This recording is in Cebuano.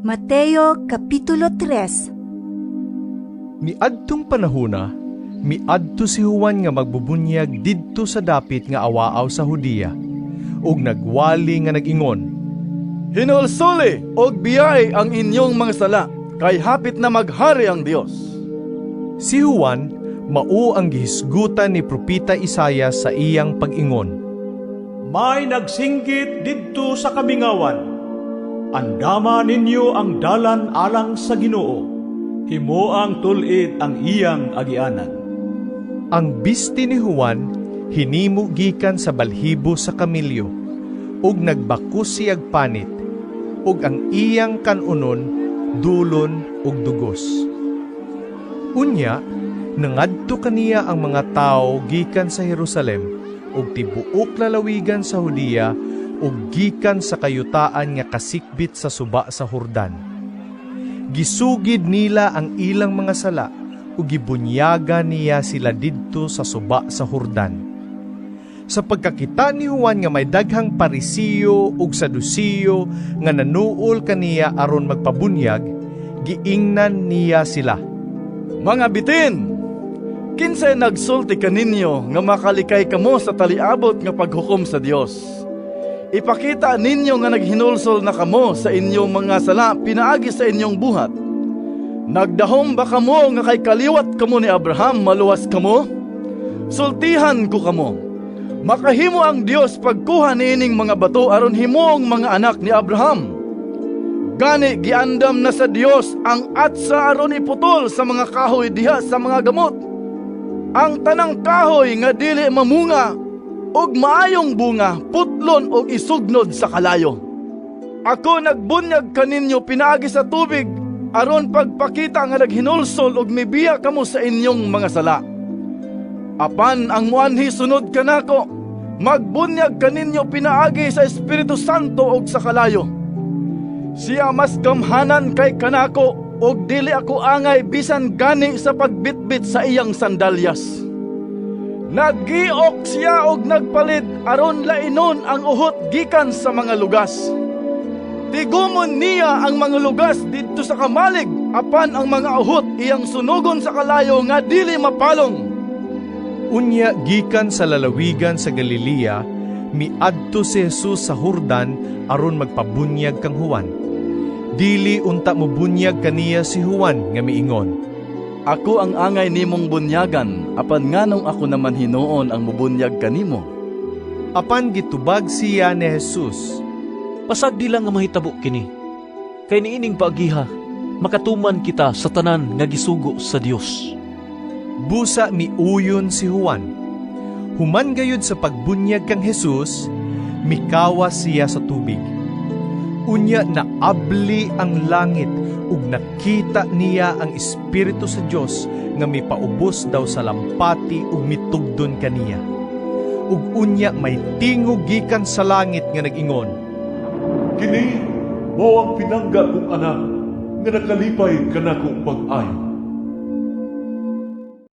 Mateo Kapitulo 3. Niadtong panahona, miadto si Juan nga magbubunyag didto sa dapit nga awaaw sa Judea, ug nagwali nga nag-ingon, "Hinulsuli og biyai ang inyong mga sala, kay hapit na maghari ang Dios." Si Juan mao ang gihisgutan ni Propeta Isaias sa iyang pag-ingon, "May nagsinggit didto sa kamingawan, 'Andama ninyo ang dalan alang sa Ginoo. Himuang tul-id ang iyang agianan.'" Ang bisti ni Juan hinimo gikan sa balhibo sa kamelyo, ug nagbakos siyag panit, ug ang iyang kan-onon dulon ug dugos. Unya, nangadto kaniya ang mga tawo gikan sa Jerusalem ug tibuok lalawigan sa Judea ug gikan sa kayutaan nga kasikbit sa suba sa Jordan. Gisugid nila ang ilang mga sala ug gibunyagan niya sila didto sa suba sa Jordan. Sa pagkakita ni Juan nga may daghang Parisiyo ug Sadusiyo nga nanuol kaniya aron magpabunyag, giingnan niya sila, "Mga bitin! Kinsay nagsulti kaninyo nga makalikay kamo sa taliabot nga paghukom sa Dios? Ipakita ninyo nga naghinulsol na kamo sa inyong mga sala pinaagi sa inyong buhat. Nagdahom ba kamo nga kay kaliwat kamo ni Abraham maluwas kamo? Sultihan ko kamo, makahimo ang Dios pagkuha niining mga bato aron himuong mga anak ni Abraham. Gani giandam na sa Dios ang atsa aron iputol sa mga kahoy diha sa mga gamot. Ang tanang kahoy nga dili mamunga og maayong bunga putlon og isugnod sa kalayo. Ako nagbunyag kaninyo pinaagi sa tubig aron pagpakita nga naghinulsol og mibiya kamo sa inyong mga sala. Apan ang muanhi sunod kanako, magbunyag kaninyo pinaagi sa Espiritu Santo og sa kalayo. Siya mas gamhanan kay kanako og dili ako angay bisan gani sa pagbitbit sa iyang sandalyas. Nagiok siya og nagpalid aron lainon ang uhot gikan sa mga lugas. Tigumon niya ang mga lugas didto sa kamalig, apan ang mga uhot iyang sunugon sa kalayo nga dili mapalong." Unya gikan sa lalawigan sa Galilea, miadto si Jesus sa Jordan aron magpabunyag kang Juan. Dili unta mobunyag kaniya si Juan nga miingon, "Ako ang angay nimong bunyagan, apan nganong ako naman hinuon ang mubunyag kanimo?" Apan gitubag siya ni Jesus, "Pasagdi lang nga mahitabo kini. Kay niining paagiha, makatuman kita sa tanan nga gisugo sa Dios." Busa miuyon si Juan. Human gayud sa pagbunyag kang Jesus, mikawas siya sa tubig. Unya naabli ang langit ug nakita niya ang Espiritu sa Dios nga mipaubos daw sa lampati ug mitugdon kaniya. Ug unya may tingog gikan sa langit nga nag-ingon, "Kini mao ang pinangga kong anak nga nakalipay kanako pag-ayo."